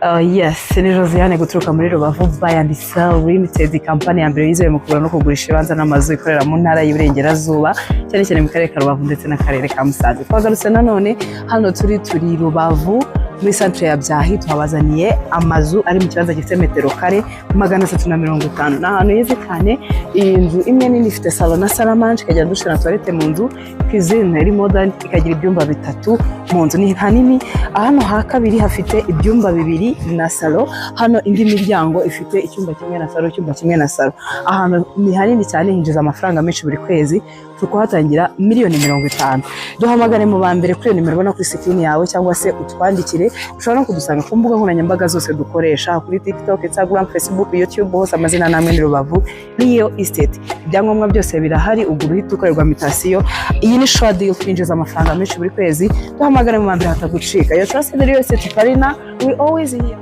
Yes, ni Josiane guturuka muri Rubavu Buy and Sell Limited, kampani ya mbere yizewe mu kugura no kugurisha ibibanza n'amazu, ikorera mu ntara y'Iburengerazuba, cyane cyane mu karere ka Rubavu ndetse n'akarere ka Musanze. Twagarutse nanone hano, turi Rubavu muri centre ya Byahi. Tuhabazaniye amazu ari mu kibanza gifite metero kare 350. Ni ahantu heza cyane. Iyi nzu imwe nini ifite salon na salle à manger, ikagira douche na toilette mu nzu, cuisine iri modern, ikagira ibyumba bitatu mu nzu. Ni hanini. Hano ha kabiri hafite ibyumba bibiri na salon. Hano indi miryango ifite icyumba kimwe na salon, icyumba kimwe na salon. Ahantu ni hanini cyane, hinjiza amafaranga menshi buri kwezi. Turi kuhatangira miliyoni 50. Duhamagare mu ba mbere kuri iyo nimero ubona kuri screen yawe, cyangwa se utwandikire. Ushobora no kudusanga ku mbuga nkoranyambaga zose dukoresha, kuri TikTok, Instagram, Facebook, YouTube, hose amazina namwe ni Rubavu Real Estate. Ibyangombwa byose birahari, ugura uhita ukorerwa mutation. Iyi ni sure deal, kwinjiza amafaranga menshi buri kwezi. Duhamagare mu ba mbere hatagucika. Your trusted real estate partner, we always here.